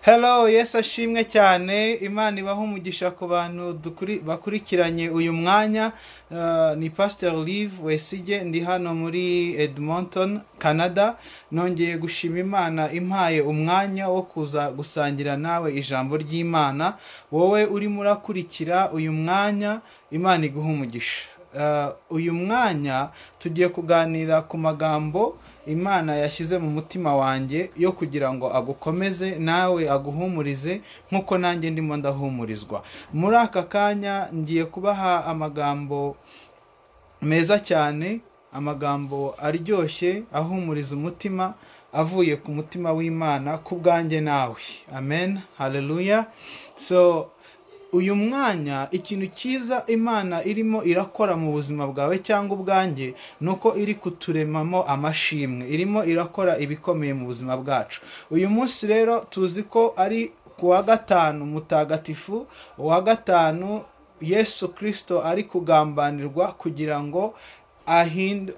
Hello, Yesu ashimwe cyane. Imana ibaha umugisha ku bantu bakurikiranye uyu mwanya. Ni Pastor Liv Wesige, ndi hano muri Edmonton, Canada. Nongeye gushima Imana impaye umwanya wo kuza gusangira nawe ijambo ry'Imana. Wowe urimo urakurikira uyu mwanya, Imana iguha umugisha. Uyu mwanya tugiye kuganira ku magambo Imana yashyize mu mutima wanjye yo kugira ngo agukomeze nawe aguhumurize nk'uko nanjye ndimo ndahumurizwa. Muri aka kanya ngiye kubaha amagambo meza cyane, amagambo aryoshye ahumuriza umutima, avuye ku mutima w'Imana ku bwanjye nawe. Amen, haleluya. So uyu mwanya, ikintu cyiza Imana irimo irakora mu buzima bwawe cyangwa ubwanjye ni uko iri kuturemamo amashimwe, irimo irakora ibikomeye mu buzima bwacu. Uyu munsi rero tuzi ko ari ku wa gatanu mutagatifu, uwa gatanu Yesu Kirisito ari kugambanirwa kugira ngo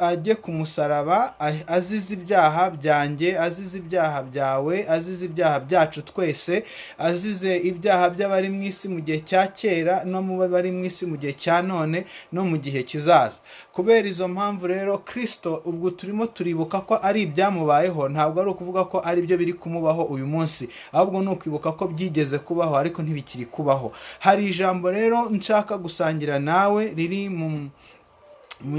ajye ku musaraba azize ibyaha byanjye, azize ibyaha byawe, azize ibyaha byacu twese, azize ibyaha by'abari mu isi mu gihe cya kera no mu bari mu isi mu gihe cya none no mu gihe kizaza. Kubera izo mpamvu rero, Kirisito ubwo turimo turibuka ko ari ibyamubayeho. Ntabwo ari ukuvuga ko ari byo biri kumubaho uyu munsi, ahubwo ni ukwibuka ko byigeze kubaho ariko ntibikiri kubaho. Hari ijambo rero nshaka gusangira nawe riri mu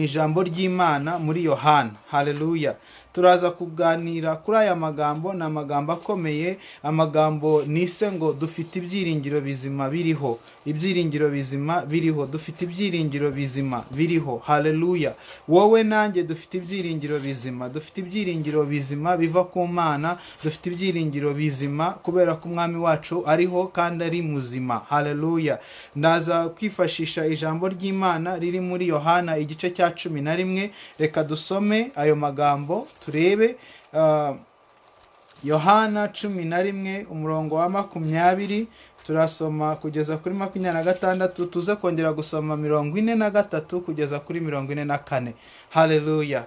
ijambo ry'Imana muri Yohana. Haleluya. Turaza kuganira kuri aya magambo. Ni amagambo akomeye, amagambo nise ngo "Dufite ibyiringiro bizima biriho". Ibyiringiro bizima biriho, dufite ibyiringiro bizima biriho. Haleluya. Wowe nanjye dufite ibyiringiro bizima, dufite ibyiringiro bizima biva ku Mana, dufite ibyiringiro bizima kubera ko Umwami wacu ariho kandi ari muzima. Haleluya. Ndaza kwifashisha ijambo ry'Imana riri muri Yohana igice cya 11. Reka dusome ayo magambo turebe. Yohana 11, umurongo wa 20, turasoma kugeza kuri 26, tuze kongera gusoma 43 kugeza kuri 44. Haleluya.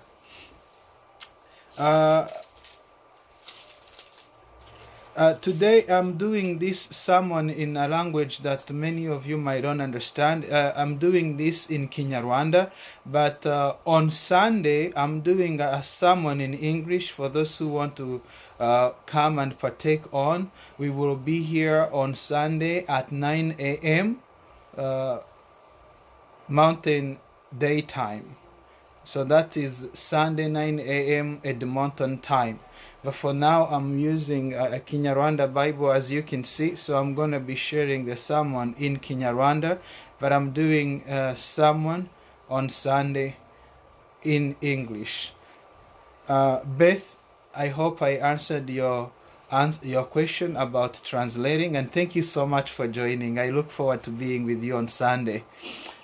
Today I'm doing this sermon in a language that many of you might don't understand. I'm doing this in Kinyarwanda, but on Sunday I'm doing a sermon in English for those who want to come and partake on. We will be here on Sunday at 9 a.m. Mountain Daytime. So that is Sunday 9 a.m. Edmonton time. But for now, I'm using a Kinyarwanda Bible, as you can see. So I'm going to be sharing the sermon in Kinyarwanda, but I'm doing a sermon on Sunday in English. Beth, I hope I answered your question about translating, and thank you so much for joining. I look forward to being with you on Sunday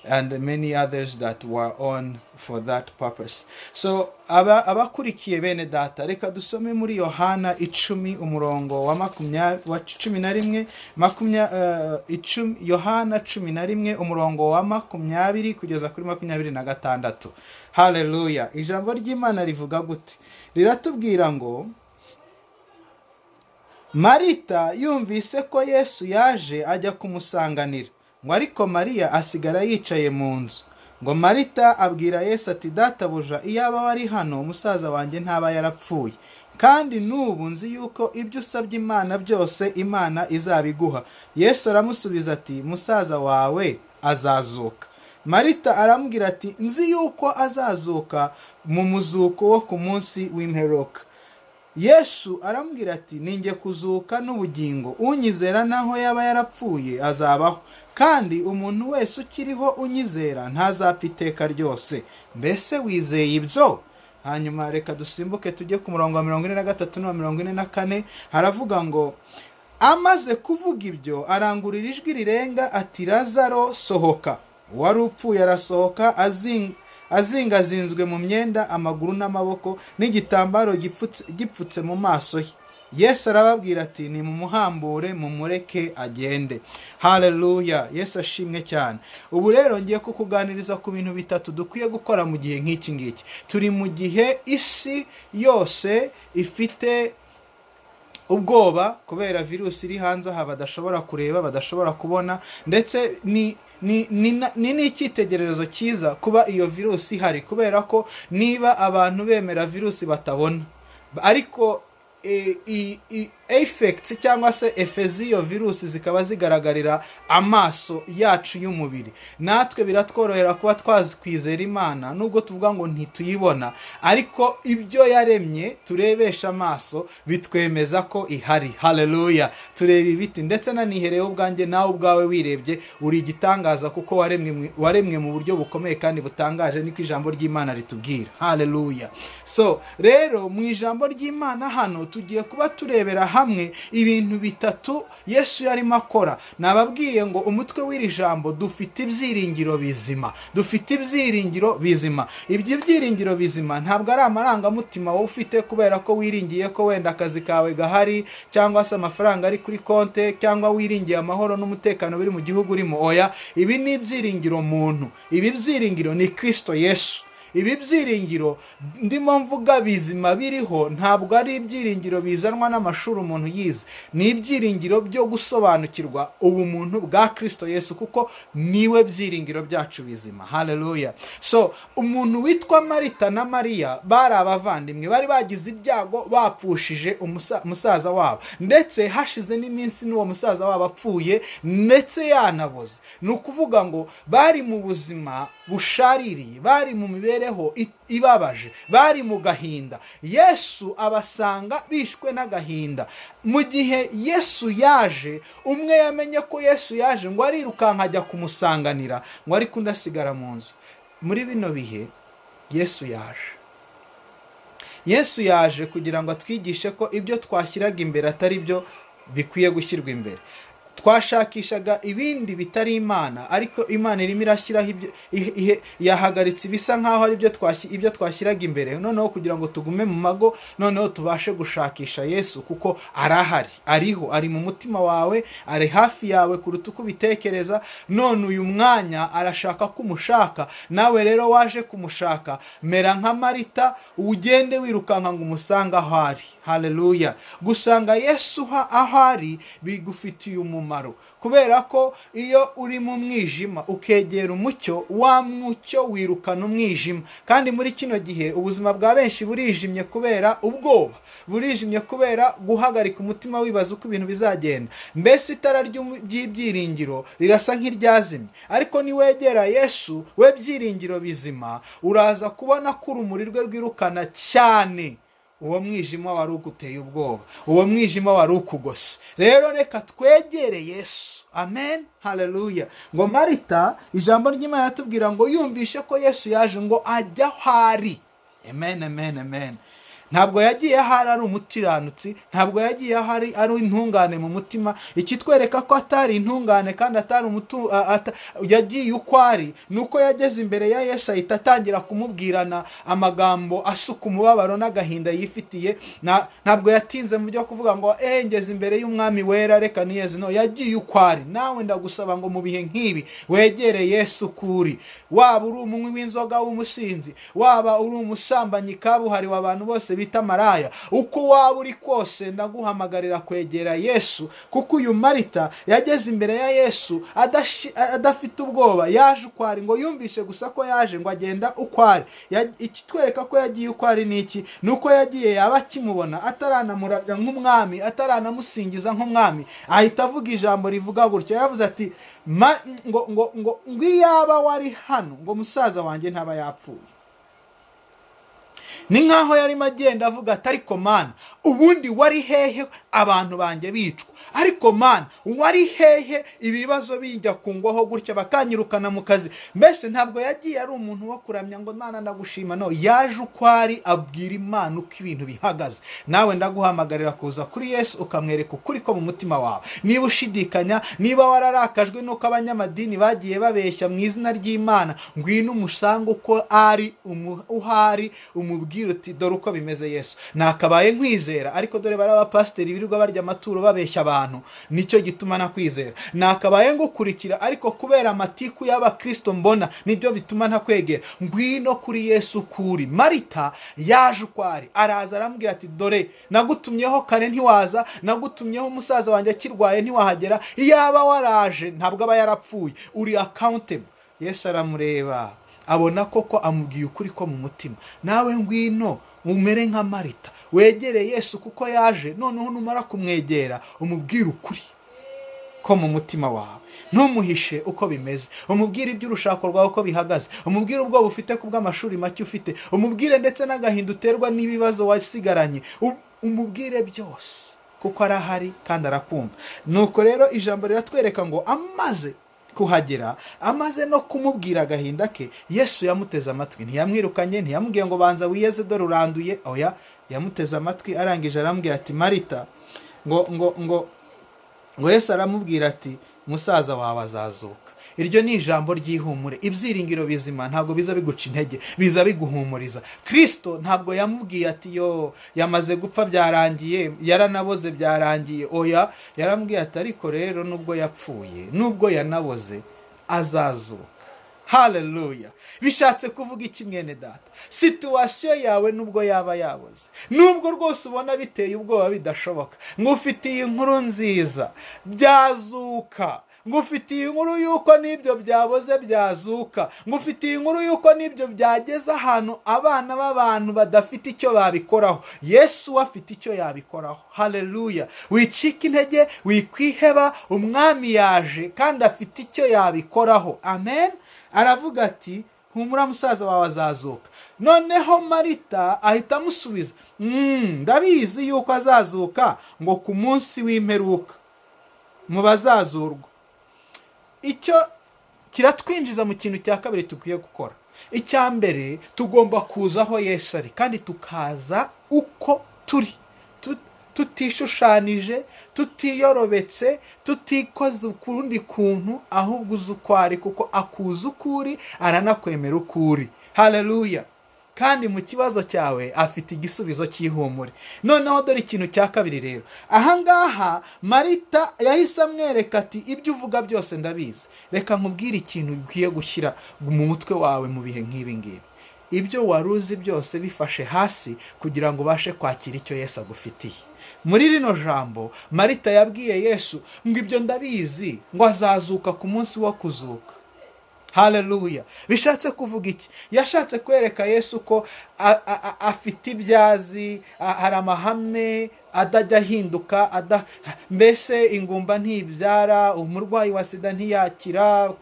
and many others that were on for that purpose. So aba abakurikiye bene data, reka dusome muri Yohana 10, umurongo wa makumyabiri, wa 11, 10, Yohana 11, umurongo wa 20 kugeza kuri 26. Haleluya. Ijambo ry'Imana rivuga gute? Riratubwira ngo Marita yumvise ko Yesu yaje, ajya kumusanganira, ngo ariko Mariya asigara yicaye mu nzu. Ngo Marita abwira Yesu ati: "Databuja, iyaba wari hano, musaza wanjye ntaba yarapfuye. Kandi n'ubu nzi yuko ibyo usabye Imana byose, Imana izabiguha." Yesu aramusubiza ati: "Musaza wawe azazuka." Marita aramubwira ati: "Nzi yuko azazuka mu muzuko wo ku munsi w'imperuka." Yesu aramubwira ati: "Ninjye kuzuka n'ubugingo. Unyizera naho yaba yarapfuye azabaho, kandi umuntu wese ukiriho unyizera ntazapfa iteka ryose. Mbese wizeye ibyo?" Hanyuma reka dusimbuke tujye ku murongo wa 43 n'uwa 44. Haravuga ngo amaze kuvuga ibyo, arangurura ijwi rirenga ati: "Lazaro, sohoka." Uwari upfuye arasohoka, azingazinzwe mu myenda amaguru n'amaboko, n'igitambaro gipfutse mu maso he. Yesu arababwira ati: "Nimumuhambure, mumureke agende." Haleluya, Yesu ashimwe cyane. Ubu rero ngiye kukuganiriza ku bintu bitatu dukwiye gukora mu gihe nk'iki ngiki. Turi mu gihe isi yose ifite Ubwoba kubera virusi iri hanze aha badashobora kureba, badashobora kubona. Ndetse ni n'icyitegererezo cyiza kuba iyo virusi ihari, kubera ko niba abantu bemera virusi batabona, ariko effects cyangwa se effets z'iyo virusi zikaba zigaragarira amaso yacu y'umubiri, natwe biratworohera kuba twakwizera Imana, nubwo tuvuga ngo ntituyibona, ariko ibyo yaremye turebesha amaso bitwemeza ko ihari. Haleluya! Tureba ibiti, ndetse nanihereyeho ubwanjye, nawe ubwawe wirebye uri igitangaza, kuko waremwe mu buryo bukomeye kandi butangaje, niko ijambo ry'Imana ritubwira. Haleluya! So rero, mu ijambo ry'Imana hano tugiye kuba turebera hamwe ibintu bitatu Yesu yarimo akora. Nababwiye ngo umutwe w'iri jambo: dufite ibyiringiro bizima. Dufite ibyiringiro bizima. Ibyo byiringiro bizima ntabwo ari amarangamutima wowe ufite kubera ko wiringiye ko wenda akazi kawe gahari, cyangwa se amafaranga ari kuri konte, cyangwa wiringiye amahoro n'umutekano biri mu gihugu urimo. Oya, ibi ni ibyiringiro muntu. Ibi byiringiro ni Kirisito Yesu. Ibi byiringiro ndimo mvuga bizima biriho ntabwo ari ibyiringiro bizanwa n'amashuri umuntu yize, ni ibyiringiro byo gusobanukirwa ubumuntu bwa Kirisito Yesu, kuko niwe byiringiro byacu bizima. Haleluya! So umuntu witwa Marita na Mariya bari abavandimwe, bari bagize ibyago, bapfushije musaza wabo, ndetse hashize n'iminsi n'uwo musaza wabo apfuye, ndetse yanaboze. Ni ukuvuga ngo bari mu buzima bushaririye, bari mu mibereho ibabaje, bari mu gahinda. Yesu abasanga bishwe n'agahinda. Mu gihe Yesu yaje, umwe yamenye ko Yesu yaje, ngo arirukanka ajya kumusanganira, ngo ariko undi asigara mu nzu. Muri bino bihe Yesu yaje, Yesu yaje kugira ngo atwigishe ko ibyo twashyiraga imbere atari byo bikwiye gushyirwa imbere. Twashakishaga ibindi bitari Imana, ariko Imana irimo irashyiraho ibyo yahagaritse ibisa nk'aho ari byo ibyo twashyiraga imbere, noneho kugira ngo tugume mu mago, noneho tubashe gushakisha Yesu, kuko arahari, ariho, ari mu mutima wawe, ari hafi yawe kuruta uko ubitekereza. None uyu mwanya arashaka ko umushaka. Nawe rero waje kumushaka, mera nka Marita, ugende wirukanka ngo umusange aho ari. Haleluya! Gusanga Yesu aho ari bigufitiye umumaro, kubera ko iyo uri mu mwijima ukegera umucyo, wa mucyo wirukana umwijima. Kandi muri kino gihe ubuzima bwa benshi burijimye kubera ubwoba, burijimye kubera guhagarika umutima wibaza uko ibintu bizagenda. Mbese itara ry'ibyiringiro rirasa nk'iryazimye, ariko niwegera Yesu, we byiringiro bizima, uraza kubona ko urumuri rwe rwirukana cyane uwo mwijima wari uguteye ubwoba, uwo mwijima wari ukugose. Rero reka twegere Yesu. Amen, haleluya! Ngo Marita, ijambo ry'Imana yatubwira ngo yumvishe ko Yesu yaje, ngo ajya aho ari. Amen, amen, amen! Ntabwo yagiye aho ari umukiranutsi, ntabwo yagiye aho ari intungane mu mutima. Ikitwereka ko atari intungane kandi atari umutu yagiye uko ari, ni uko yageze imbere ya Yesu ahita atangira kumubwirana amagambo asuka umubabaro n'agahinda yifitiye. Ntabwo yatinze mu byo kuvuga ngo ngeze imbere y'umwami wera, reka niyeze. No, yagiye uko ari. Nawe ndagusaba ngo mu bihe nk'ibi wegere Yesu ukuri. Waba uri umunywi w'inzoga w'umusinzi, waba uri umusambanyi kabuhariwe abantu bose bita maraya, uko waba uri kose, ndaguhamagarira kwegera Yesu, kuko uyu Marita yageze imbere ya Yesu adafite ubwoba. Yaje uko ari, ngo yumvishe gusa ko yaje, ngo agenda uko ari. Ikitwereka ko yagiye uko ari ni iki? Ni uko yagiye yaba akimubona, ataranamurabya nk'umwami, ataranamusingiza nk'umwami, ahita avuga ijambo rivuga gutyo. Yaravuze ati ngo iyaba wari hano, ngo musaza wanjye ntaba yapfuye. Ni nk'aho yarimo agenda avuga ati: "Ariko Mana, ubundi wari hehe abantu banjye bicwa? Ariko Mana, wari hehe ibibazo bijya kungwaho gutya, bakanyirukana mu kazi?" Mbese ntabwo yagiye ari umuntu wo kuramya ngo: "Mana, ndagushima." No, yaje uko ari, abwira Imana uko ibintu bihagaze. Nawe ndaguhamagarira kuza kuri Yesu, ukamwereka ukuri ko mu mutima wawe. Niba ushidikanya, niba wararakajwe n'uko abanyamadini bagiye babeshya mu izina ry'Imana, ngwino umusange uko ari, uhari umubwire. Umubwire uti: "Dore uko bimeze Yesu, nakabaye nkwizera, ariko dore bari abapasiteri birirwa barya amaturo babeshya abantu, nicyo gituma nakwizera. Nakabaye ngukurikira, ariko kubera amatiku y'abakristo mbona, nibyo bituma ntakwegera." Ngwino kuri Yesu kuri Marita yaje uko ari. Araza aramubwira ati: "Dore nagutumyeho kare ntiwaza, nagutumyeho umusaza wanjye akirwaye ntiwahagera. Iyaba waraje ntabwo aba yarapfuye. Uri accountable." Yesu aramureba, abona koko amubwiye ukuri ko mu mutima. Nawe ngwino umere nka Marita, wegere Yesu kuko yaje. Noneho numara kumwegera, umubwire ukuri ko mu mutima wawe, ntumuhishe uko bimeze. Umubwire iby'urushako rwawe uko bihagaze, umubwire ubwoba ufite ku bw'amashuri make ufite, umubwire ndetse n'agahinda uterwa n'ibibazo wasigaranye. Umubwire byose kuko arahari kandi arakumva. Nuko rero ijambo riratwereka ngo amaze kuhagera, amaze no kumubwira agahinda ke, Yesu yamuteze amatwi. Ntiyamwirukanye, ntiyamubwiye ngo: "Banza wiyeze, dore uranduye." Oya, yamuteze amatwi. Arangije aramubwira ati: "Marita," ngo Yesu aramubwira ati: "Musaza wawe azazuka." Iryo ni ijambo ry'ihumure. Ibyiringiro bizima ntabwo biza biguca intege, biza biguhumuriza. Kirisito ntabwo yamubwiye ati: "Yo, yamaze gupfa, byarangiye, yaranaboze, byarangiye." Oya, yaramubwiye ati: "Ariko rero nubwo yapfuye, nubwo yanaboze, azazuka." Haleluya! Bishatse kuvuga iki, mwene data? Situation yawe nubwo yaba yaboze, nubwo rwose ubona biteye ubwoba, bidashoboka, ngufitiye inkuru nziza: byazuka. Ngufitiye inkuru y'uko n'ibyo byaboze byazuka. Ngufitiye inkuru y'uko n'ibyo byageze ahantu abana b'abantu badafite icyo babikoraho, Yesu we afite icyo yabikoraho. Haleluya! Wicika intege, wikwiheba, Umwami yaje kandi afite icyo yabikoraho. Amen. Aravuga ati: "Humura, musaza wawe azazuka." Noneho Marita ahita amusubiza: "Ndabizi yuko azazuka ngo ku munsi w'imperuka mu bazazurwa." Icyo kiratwinjiza mu kintu cya kabiri dukwiye gukora. Icya mbere, tugomba kuza aho Yesu ari kandi tukaza uko turi, tutishushanije, tutiyorobetse, tutikoze ukundi kuntu, ahubwo uzi uko ari, kuko akuzi uko uri, aranakwemera uko uri. Haleluya! Kandi mu kibazo cyawe afite igisubizo cy'ihumure. Noneho dore ikintu cya kabiri rero. Ahangaha Marita yahise amwereka ati: "Ibyo uvuga byose ndabizi." Reka nkubwire ikintu ukwiye gushyira mu mutwe wawe mu bihe nk'ibi ngibi: ibyo wari uzi byose bifashe hasi kugira ngo ubashe kwakira icyo Yesu agufitiye. Muri rino jambo Marita yabwiye Yesu ngo: "Ibyo ndabizi, ngo azazuka ku munsi wo kuzuka." Haleluya! Bishatse kuvuga iki? Yashatse kwereka Yesu ko afite ibyo azi, hari amahame adajya ahinduka, mbese ingumba ntibyara, umurwayi wa sida ntiyakira.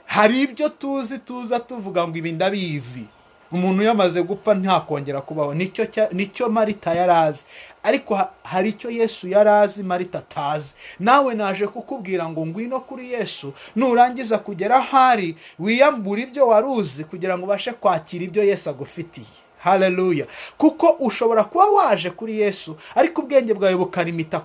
Hari ibyo tuzi, tuza tuvuga ngo: "Ibi ndabizi, umuntu yamaze gupfa ntakongera kubaho." Nicyo Marita yari azi, ariko hari icyo Yesu yari azi Marita atazi. Nawe naje kukubwira ngo ngwino kuri Yesu. Nurangiza kugera aho ari, wiyambure ibyo wari uzi kugira ngo ubashe kwakira ibyo Yesu agufitiye. Haleluya! Kuko ushobora kuba waje kuri Yesu, ariko ubwenge bwawe bukarimita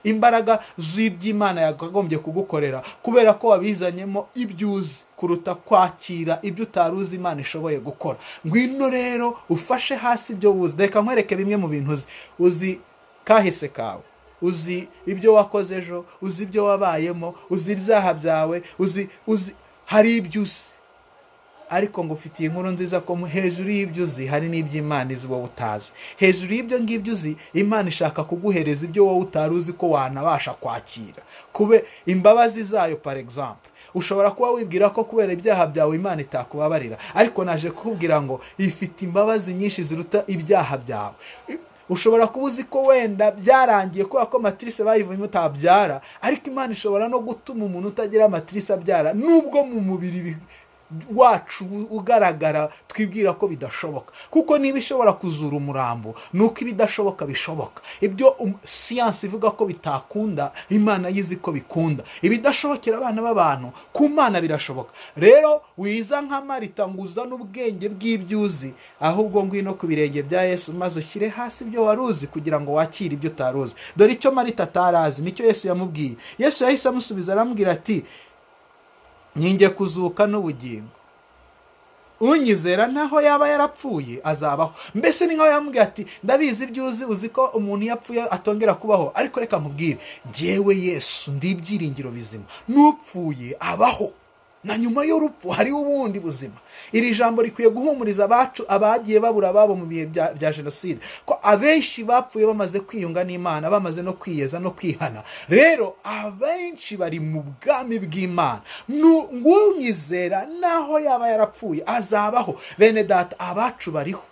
imbaraga z'iby'Imana yakagombye kugukorera, kubera ko wabizanyemo ibyo uzi kuruta kwakira ibyo utari uzi Imana ishoboye gukora. Ngwino rero ufashe hasi ibyo wuzi. Reka nkwereke bimwe mu bintu uzi. Uzi kahise kawe, uzi ibyo wakoze ejo, uzi ibyo wabayemo, uzi ibyaha byawe, uzi hari ibyo uzi. Ariko ngo ufitiye inkuru nziza ko hejuru y'ibyo uzi hari n'iby'Imana izi wowe utazi. Hejuru y'ibyo ngibyo uzi, Imana ishaka kuguhereza ibyo wowe utari uzi ko wanabasha kwakira kube imbabazi zayo. Par exemple, ushobora kuba wibwira ko kubera ibyaha byawe Imana itakubabarira, ariko naje kukubwira ngo ifite imbabazi nyinshi ziruta ibyaha byawe. Ushobora kuba uzi ko wenda byarangiye kubera ko matrice bayivuyemo utabyara, ariko Imana ishobora no gutuma umuntu utagira matrice abyara, nubwo mu mubiri wacu ugaragara twibwira ko bidashoboka. Kuko niba ishobora kuzura umurambo, ni uko ibidashoboka bishoboka. Ibyo siyansi ivuga ko bitakunda, Imana yizi ko bikunda. Ibidashobokera abana b'abantu, ku Mana birashoboka. Rero wiza nka Marita ngo uzane ubwenge bw'ibyo uzi, ahubwo ngwino ku birenge bya Yesu, maze ushyire hasi ibyo wari uzi kugira ngo wakire ibyo utari uzi. Dore icyo Marita atari azi nicyo Yesu yamubwiye. Yesu yahise amusubiza aramubwira ati: "Ninjye kuzuka n'ubugingo." Unyizera naho yaba yarapfuye azabaho. Mbese ni nkaho yamubwiye ati: "Ndabizi ibyo uzi, uzi ko umuntu iyo apfuye atongera kubaho, ariko reka nkubwire, njyewe Yesu ndi ibyiringiro bizima. N'upfuye abaho, na nyuma y'urupfu hariho ubundi buzima." Iri jambo rikwiye guhumuriza abacu abagiye babura ababo mu bihe bya jenoside, ko abenshi bapfuye bamaze kwiyunga n'Imana, bamaze no kwiyeza no kwihana. Rero abenshi bari mu bwami bw'Imana. Ng'unyizera naho yaba yarapfuye azabaho. Bene Data, abacu bariho.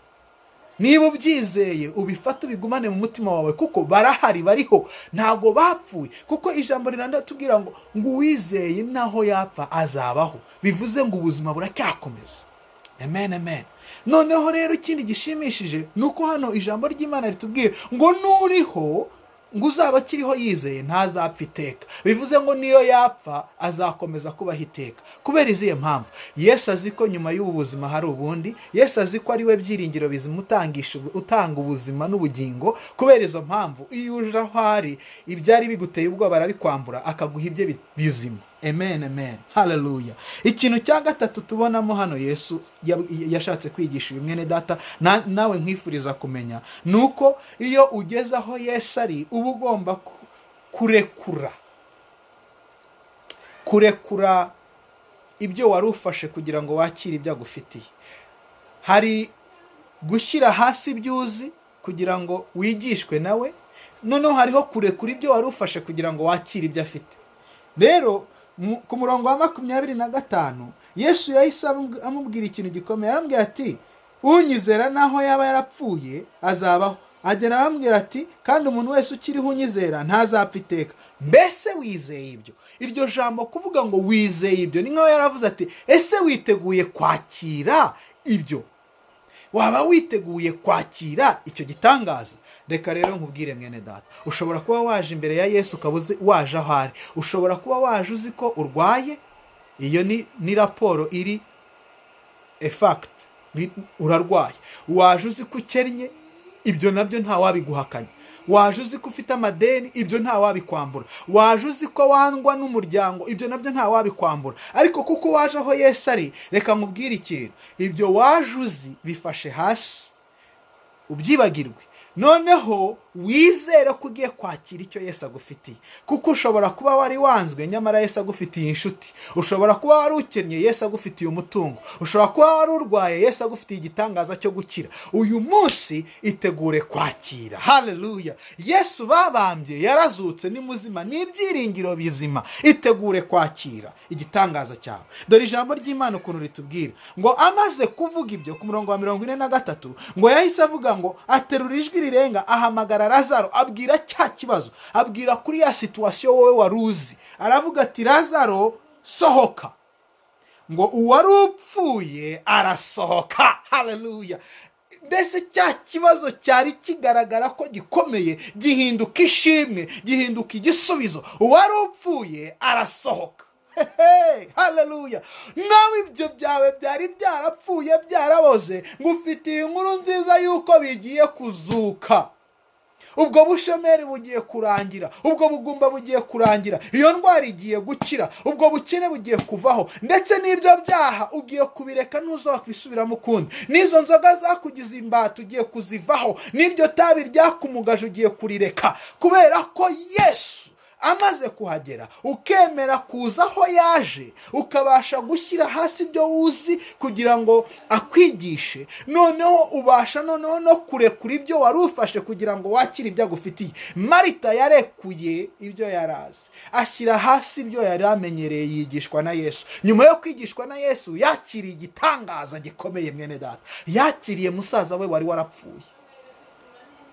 Niba ubyizeye, ubifate, ubigumane mu mutima wawe, kuko barahari, bariho, ntabwo bapfuye, kuko ijambo riranatubwira ngo uwizeye naho yapfa azabaho. Bivuze ngo ubuzima buracyakomeza. Amen, amen. Noneho rero ikindi gishimishije ni uko hano ijambo ry'Imana ritubwiye ngo n'uriho, ngo uzaba akiriho yizeye, ntazapfa iteka. Bivuze ngo niyo yapfa azakomeza kubaho iteka. Kubera izihe mpamvu? Yesu azi ko nyuma y'ubu buzima hari ubundi. Yesu azi ko ari we byiringiro bizima, utanga ubuzima n'ubugingo. Kubera izo mpamvu, iyo uje aho ari, ibyari biguteye ubwoba arabikwambura, akaguha ibye bizima. Amen, amen, haleluya. Ikintu cya gatatu tubonamo hano Yesu yashatse kwigisha uyu mwene data, nawe nkwifuriza kumenya, ni uko iyo ugeze aho Yesu ari, uba ugomba kurekura ibyo wari ufashe kugira ngo wakire ibyo agufitiye. Hari gushyira hasi ibyo uzi kugira ngo wigishwe nawe, noneho hariho kurekura ibyo wari ufashe kugira ngo wakire ibyo afite. Rero ku murongo wa 25, Yesu yahise amubwira ikintu gikomeye. Aramubwira ati: "Unyizera naho yaba yarapfuye azabaho." Agera aramubwira ati: "Kandi umuntu wese ukiriho unyizera ntazapfa iteka. Mbese wizeye ibyo?" Iryo jambo kuvuga ngo "wizeye ibyo", ni nkaho yaravuze ati: "Ese witeguye kwakira ibyo? Waba witeguye kwakira icyo gitangaza?" Reka rero nkubwire, mwene data, ushobora kuba waje imbere ya Yesu, ukaba uzi waje aho ari. Ushobora kuba waje uzi ko urwaye, iyo ni raporo iri a fact, urarwaye. Waje uzi ko ukennye, ibyo nabyo ntawabiguhakanya. Waje uzi ko ufite amadeni, ibyo ntawabikwambura. Waje uzi ko wangwa n'umuryango, ibyo nabyo ntawabikwambura. Ariko kuko waje aho Yesu ari, reka nkubwire ikintu: ibyo waje uzi bifashe hasi, ubyibagirwe, noneho wizere ko ugiye kwakira icyo Yesu agufitiye. Kuko ushobora kuba wari wanzwe, nyamara Yesu agufitiye inshuti. Ushobora kuba wari ukennye, Yesu agufitiye umutungo. Ushobora kuba wari urwaye, Yesu agufitiye igitangaza cyo gukira. Uyu munsi itegure kwakira. Haleluya! Yesu babambye yarazutse, ni muzima, ni ibyiringiro bizima. Itegure kwakira igitangaza cyawe. Dore ijambo ry'Imana ukuntu ritubwira ngo amaze kuvuga ibyo, ku murongo wa 43, ngo yahise avuga ngo aterura ijwi rirenga, ahamagara Lazaro, abwira cya kibazo, abwira kuri ya situation wowe wari uzi, aravuga ati: "Lazaro, sohoka." Ngo uwari upfuye arasohoka. Haleluya! Mbese cya kibazo cyari kigaragara ko gikomeye gihinduka ishimwe, gihinduka igisubizo. Uwari upfuye arasohoka. Hehe, haleluya! Nawe ibyo byawe byari byarapfuye, byaraboze, ngo ufitiye inkuru nziza y'uko bigiye kuzuka. Ubwo bushomeri bugiye kurangira, ubwo bugumba bugiye kurangira, iyo ndwara igiye gukira, ubwo bukene bugiye kuvaho, ndetse n'ibyo byaha ugiye kubireka, ntuzakwisubiramo ukundi. N'izo nzoga zakugize imbata ugiye kuzivaho, n'iryo tabi ryakumugaje ugiye kurireka, kubera ko Yesu amaze kuhagera, ukemera kuza aho yaje, ukabasha gushyira hasi ibyo uzi kugira ngo akwigishe, noneho ubasha noneho no kurekura ibyo wari ufashe kugira ngo wakire ibyo agufitiye. Marita yarekuye ibyo yari azi, ashyira hasi ibyo yari amenyereye, yigishwa na Yesu. Nyuma yo kwigishwa na Yesu, yakiriye igitangaza gikomeye. Mwene data, yakiriye musaza we wari warapfuye,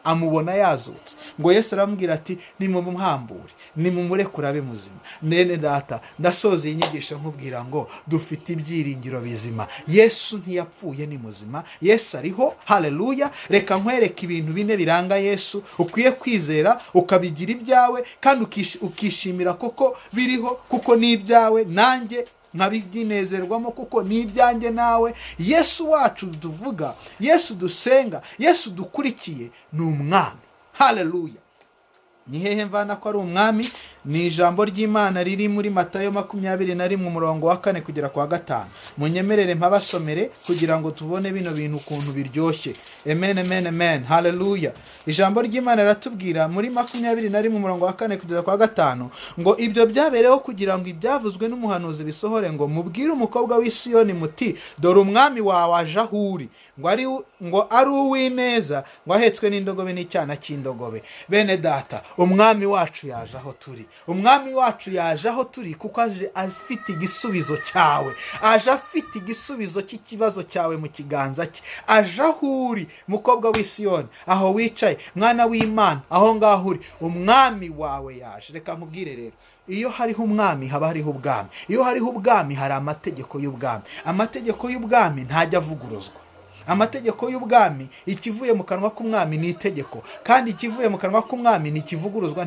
amubona yazutse. Ngo Yesu aramubwira ati: "Nimumuhambure, nimumurekure abe muzima." Mwene data, ndasoza iyi nyigisho nkubwira ngo dufite ibyiringiro bizima. Yesu ntiyapfuye, ni muzima, Yesu ariho. Haleluya! Reka nkwereke ibintu bine biranga Yesu ukwiye kwizera, ukabigira ibyawe, kandi ukishimira koko biriho, kuko ni ibyawe, nanjye nkabibyinezerwamo kuko ni ibyanjye nawe. Yesu wacu tuvuga, Yesu dusenga, Yesu dukurikiye ni umwami. Haleluya! Ni hehe mvana ko ari umwami? Ni ijambo ry'Imana riri muri Matayo 21, umurongo wa 4 kugera kwa 5. Munyemerere mpabasomere kugira ngo tubone bino bintu ukuntu biryoshye. Amen, amen, amen, haleluya. Ijambo ry'Imana riratubwira muri 21, umurongo wa 4 kugeza kwa 5, ngo: "Ibyo byabereyeho kugira ngo ibyavuzwe n'umuhanuzi bisohore, ngo: 'Mubwire umukobwa w'i Siyoni muti: Dore umwami wawe aje aho uri, ngo ari uw'ineza, ngo ahetswe n'indogobe, n'icyana cy'indogobe.'" Bene data, umwami wacu yaje aho turi. Umwami wacu yaje aho turi kuko aje afite igisubizo cyawe, aje afite igisubizo cy'ikibazo cyawe mu kiganza cye. Aje aho uri, mukobwa w'i Siyoni, aho wicaye, mwana w'Imana, aho ngaho uri, umwami wawe yaje. Reka nkubwire rero, iyo hariho umwami haba hariho ubwami. Iyo hariho ubwami hari amategeko y'ubwami. Amategeko y'ubwami ntajya avuguruzwa. Amategeko y'ubwami, ikivuye mu kanwa k'umwami ni itegeko, kandi ikivuye mu kanwa k'umwami ntikivuguruzwa,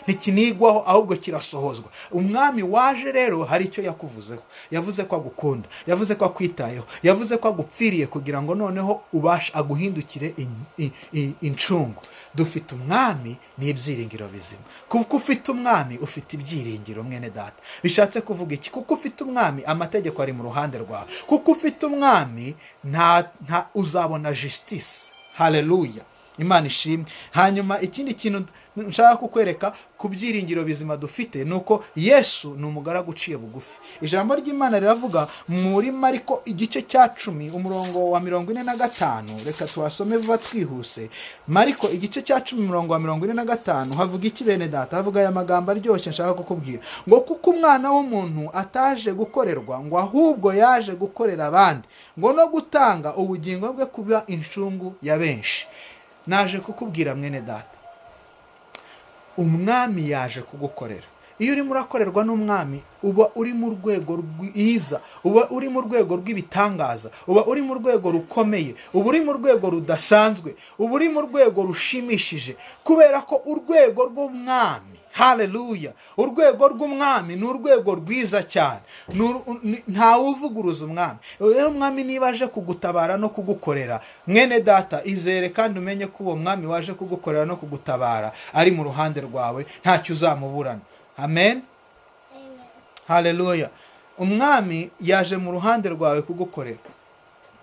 ntikinigwaho, ahubwo kirasohozwa. Umwami waje rero hari icyo yakuvuzeho. Yavuze ko agukunda, yavuze ko akwitayeho, yavuze ko agupfiriye kugira ngo noneho ubashe aguhindukire incungu. Dufite umwami, ni ibyiringiro bizima. Kuko ufite umwami ufite ibyiringiro, mwene data. Bishatse kuvuga iki? Kuko ufite umwami, amategeko ari mu ruhande rwawe. Kuko ufite umwami, nta uzabona justice. Haleluya, Imana ishimwe. Hanyuma ikindi kintu nshaka kukwereka ku byiringiro bizima dufite ni uko Yesu ni umugaragu uciye bugufi. Ijambo ry'Imana riravuga muri Mariko igice cya 10, umurongo wa 45. Reka tuhasome vuba twihuse. Mariko igice cya 10, umurongo wa 45, havuga iki, bene data? Havuga aya magambo aryoshye nshaka kukubwira, ngo: "Kuko umwana w'umuntu ataje gukorerwa, ngo ahubwo yaje gukorera abandi, ngo no gutanga ubugingo bwe kuba incungu ya benshi." Naje kukubwira, mwene data, umwami yaje kugukorera. Iyo urimo urakorerwa n'umwami uba uri mu rwego rwiza, uba uri mu rwego rw'ibitangaza, uba uri mu rwego rukomeye, uba uri mu rwego rudasanzwe, uba uri mu rwego rushimishije, kubera ko urwego rw'umwami, haleluya, urwego rw'umwami ni urwego rwiza cyane. Ntawe uvuguruza umwami. Rero umwami niba aje kugutabara no kugukorera, mwene data, izere kandi umenye ko uwo mwami waje kugukorera no kugutabara ari mu ruhande rwawe, ntacyo uzamuburana. Amen. Haleluya. Umwami yaje mu ruhande rwawe kugukorera.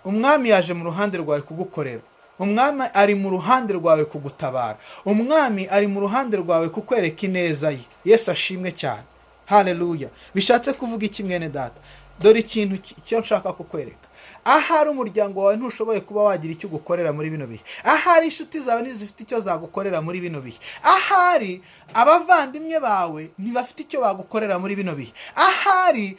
Umwami yaje mu ruhande rwawe kugukorera. Umwami ari mu ruhande rwawe kugutabara. Umwami ari mu ruhande rwawe kukwereka ineza ye. Yesu ashimwe cyane, haleluya. Bishatse kuvuga iki, mwene data? Dore ikintu icyo nshaka kukwereka: ahari umuryango wawe ntushoboye kuba wagira icyo ugukorera muri bino bihe, ahari inshuti zawe ntizifite icyo zagukorera muri bino bihe, ahari abavandimwe bawe ntibafite icyo bagukorera muri bino bihe, ahari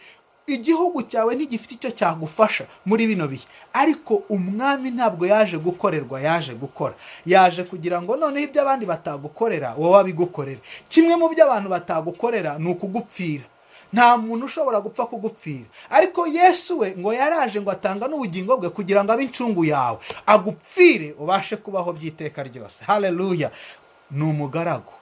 igihugu cyawe ntigifite icyo cyagufasha muri bino bihe, ariko umwami ntabwo yaje gukorerwa, yaje gukora. Yaje kugira ngo noneho ibyo abandi batagukorera wowe abigukorere. Kimwe mu byo abantu batagukorera ni ukugupfira. Nta muntu ushobora gupfa kugupfira, ariko Yesu we ngo yaraje ngo atanga n'ubugingo bwe kugira ngo abe incungu yawe, agupfire ubashe kubaho by'iteka ryose. Haleluya. Ni umugaragu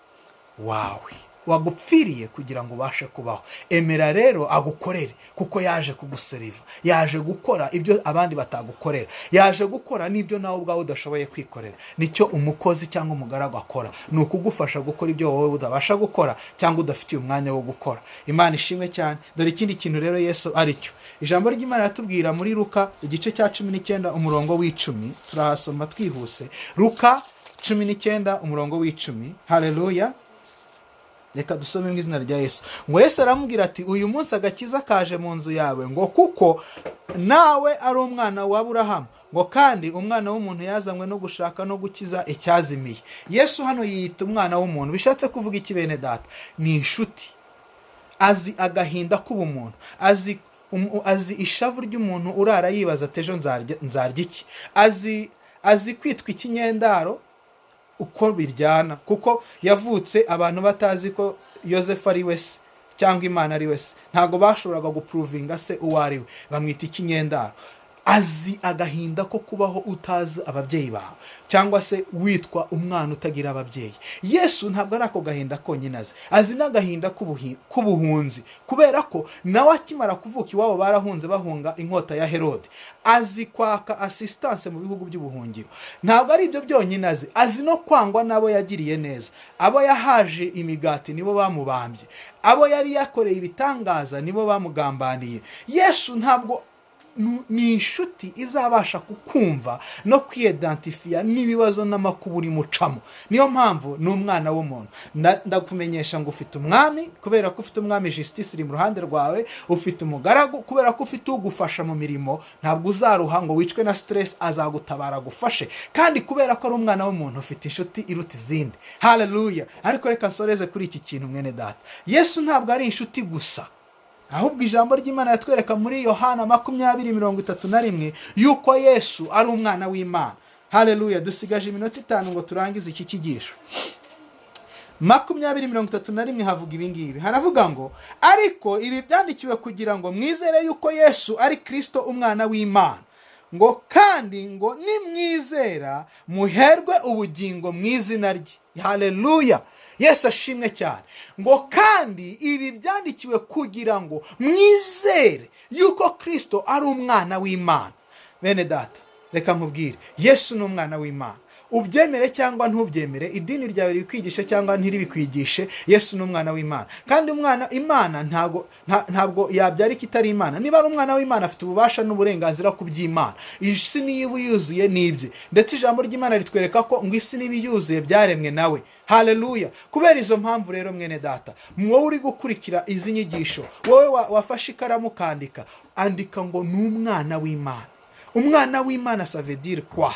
wawe wagupfiriye kugira ngo ubashe kubaho. Emera rero agukorere, kuko yaje kuguseriva, yaje gukora ibyo abandi batagukorera, yaje gukora n'ibyo nawe ubwawe udashoboye kwikorera. Nicyo umukozi cyangwa umugaragu akora, ni ukugufasha gukora ibyo wowe udabasha gukora cyangwa udafitiye umwanya wo gukora. Imana ishimwe cyane. Dore ikindi kintu rero Yesu ari cyo. Ijambo ry'Imana riratubwira muri Luka igice cya 19, umurongo wa 10. Turahasoma twihuse. Luka 19, umurongo wa 10. Haleluya. Reka dusome mu izina rya Yesu. Ngo: "Yesu aramubwira ati: 'Uyu munsi agakiza kaje mu nzu yawe, ngo kuko nawe ari umwana wa Aburahamu.' Ngo kandi umwana w'umuntu yazanywe no gushaka no gukiza icyazimiye." Yesu hano yiyita umwana w'umuntu. Bishatse kuvuga iki, bene data? Ni inshuti, azi agahinda k'ubumuntu, azi ishavu ry'umuntu urara yibaza ati: "Ejo nzarya iki?" Azi kwitwa ikinyendaro uko biryana, kuko yavutse abantu batazi ko Yosefu ari we se cyangwa Imana ari we se. Ntabwo bashoboraga guprovinga se uwo ari we, bamwita ikinyendaro. Azi agahinda ko kubaho utazi ababyeyi bawe, cyangwa se witwa umwana utagira ababyeyi. Yesu ntabwo ari ako gahinda konyine azi, azi n'agahinda k'ubuhunzi, kubera ko nawe akimara kuvuka iwabo barahunze, bahunga inkota ya Herode. Azi kwaka assistance mu bihugu by'ubuhungiro. Ntabwo ari ibyo byonyine azi, azi no kwangwa n'abo yagiriye neza. Abo yahaje imigati nibo bamubambye, abo yari yakoreye ibitangaza nibo bamugambaniye. Yesu ntabwo ni inshuti izabasha kukumva no kwiidentifiya n'ibibazo n'amakuba urimo ucamo. Niyo mpamvu ni umwana w'umuntu. Ndakumenyesha ngo ufite umwami kubera ko ufite umwami. Justice iri mu ruhande rwawe. Ufite umugaragu kubera ko ufite ugufasha mu mirimo. Ntabwo uzaruha ngo wicwe na stress, azagutabara agufashe. Kandi kubera ko ari umwana w'umuntu, ufite inshuti iruta izindi. Haleluya! Ariko reka nsoreze kuri iki kintu, mwene data. Yesu ntabwo ari inshuti gusa, ahubwo ijambo ry'Imana yatwereka muri Yohana 20:31 yuko Yesu ari umwana w'Imana. Haleluya! Dusigaje iminota 5 ngo turangize iki cyigisho. 20:31 havuga ibingibi, haravuga ngo: "Ariko ibi byandikiwe kugira ngo mwizere yuko Yesu ari Kirisito, umwana w'Imana," ngo kandi ngo nimwizera muherwe ubugingo mu izina rye. Haleluya! Yesu ashimwe cyane. Ngo kandi ibi byandikiwe kugira ngo mwizere yuko Kirisito ari umwana w'Imana. Bene data, reka nkubwire, Yesu ni umwana w'Imana. Ubyemere cyangwa ntubyemere, idini ryawe ribikwigishe cyangwa ntiribikwigishe, Yesu ni umwana w'Imana. Kandi umwana Imana ntabwo yabyara ikitari Imana. Niba ari umwana w'Imana, afite ububasha n'uburenganzira ku by'Imana. Isi niba yuzuye n'ibye, ndetse ijambo ry'Imana ritwereka ko ngo isi niba yuzuye byaremwe nawe. Haleluya! Kubera izo mpamvu rero, mwene data, wowe uri gukurikira izi nyigisho, wowe wafashe ikaramu ukandika, andika ngo ni umwana w'Imana. Umwana w'Imana, ça veut dire quoi?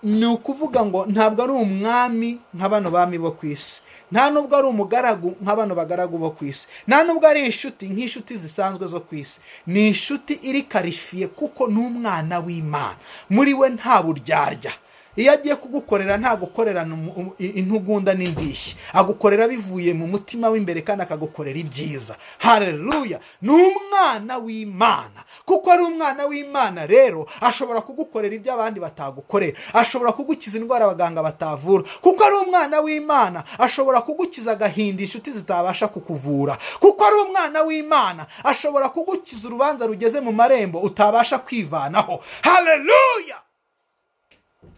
Ni ukuvuga ngo ntabwo ari umwami nka bano bami bo ku isi, nta nubwo ari umugaragu nka bano bagaragu bo ku isi, nta nubwo ari inshuti nk'inshuti zisanzwe zo ku isi. Ni inshuti iri qualifiée kuko ni umwana w'Imana. Muri we nta buryarya. Iyo agiye kugukorera, nta gukorerana intugunda n'indishyi, agukorera bivuye mu mutima w'imbere kandi akagukorera ibyiza. Haleluya! Ni umwana w'Imana. Kuko ari umwana w'Imana rero, ashobora kugukorera ibyo abandi batagukorera, ashobora kugukiza indwara abaganga batavura. Kuko ari umwana w'Imana, ashobora kugukiza agahinda inshuti zitabasha kukuvura. Kuko ari umwana w'Imana, ashobora kugukiza urubanza rugeze mu marembo utabasha kwivanaho. Haleluya!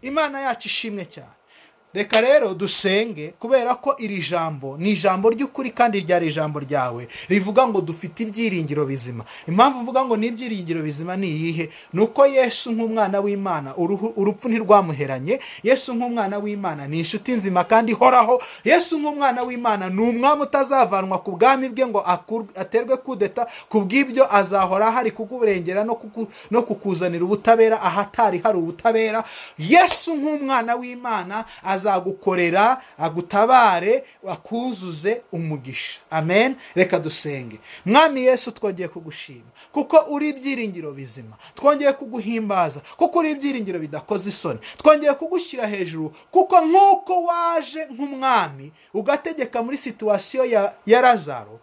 Imana yacu ishimwe cyane. Reka rero dusenge, kubera ko iri jambo ni ijambo ry'ukuri kandi ryari ijambo ryawe rivuga ngo dufite ibyiringiro bizima. Impamvu mvuga ngo ni ibyiringiro bizima ni iyihe? Ni uko Yesu nk'umwana w'Imana, urupfu ntirwamuheranye. Yesu nk'umwana w'Imana ni inshuti nzima kandi ihoraho. Yesu nk'umwana w'Imana ni umwami utazavanwa ku bwami bwe ngo aterwe kudeta. Ku bw'ibyo azahora ahari kukurengera no kukuzanira ubutabera ahatari hari ubutabera. Yesu nk'umwana w'Imana azagukorera, agutabare, akuzuze umugisha. Amen. Reka dusenge. Mwami Yesu, twongeye kugushima kuko uri ibyiringiro bizima. Twongeye kuguhimbaza kuko uri ibyiringiro bidakoze isoni. Twongeye kugushyira hejuru kuko nk'uko waje nk'umwami ugategeka muri situation ya Lazaro,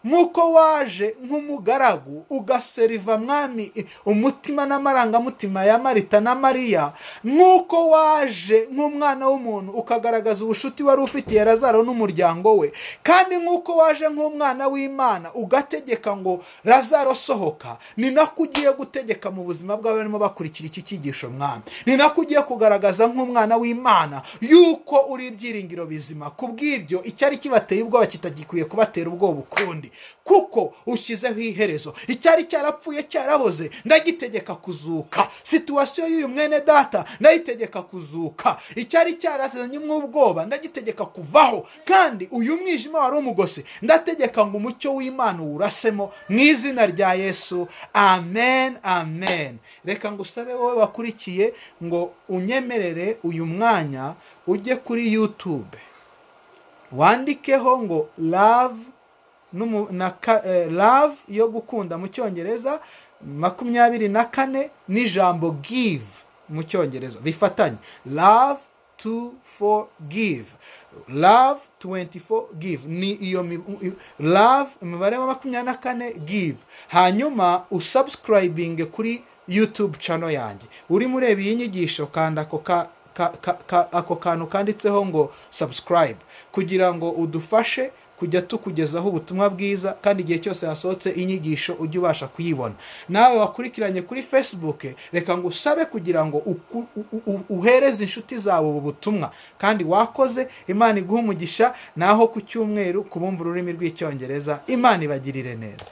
nk'uko waje nk'umugaragu ugaseriva, mwami, umutima n'amarangamutima ya Marita na Mariya, nk'uko waje nk'umwana w'umuntu ukagaragaza ubushuti wari ufitiye Lazaro n'umuryango we, kandi nk'uko waje nk'umwana w'Imana ugategeka ngo "Lazaro, sohoka", ni nako ugiye gutegeka mu buzima bw'abarimo bakurikira iki cyigisho. Mwami, ni nako ugiye kugaragaza nk'umwana w'Imana yuko uri ibyiringiro bizima. Ku bw'ibyo, icyari kibateye ubwoba kitagikwiye kubatera ubwoba ukundi, kuko ushyizeho iherezo. Icyari cyarapfuye, cyaraboze, ndagitegeka kuzuka. Situation y'uyu mwene data ndayitegeka kuzuka. Icyari cyarazanye ubwoba ndagitegeka kuvaho, kandi uyu mwijima wari umugose ndategeka ngo umucyo w'Imana uwurasemo, mu izina rya Yesu. Amen, amen. Reka ngusabe wowe wakurikiye ngo unyemerere uyu mwanya ujye kuri YouTube, wandikeho ngo love na love yo gukunda mu Cyongereza, 24, n'ijambo give mu Cyongereza bifatanye, love 24 give, love 24 give. Ni iyo love umubare wa 24 give. Hanyuma usubscribinge kuri YouTube channel yanjye. Urimo ureba iyi nyigisho, kanda ako kantu kanditseho ngo subscribe, kugira ngo udufashe kujya tukugezaho ubutumwa bwiza, kandi igihe cyose hasohotse inyigisho ujye ubasha kuyibona. Nawe wakurikiranye kuri Facebook, reka ngo usabe kugira ngo uhereze inshuti zawe ubu butumwa. Kandi wakoze, Imana iguhe umugisha. Naho ku cyumweru kubumva ururimi rw'Icyongereza, Imana ibagirire neza.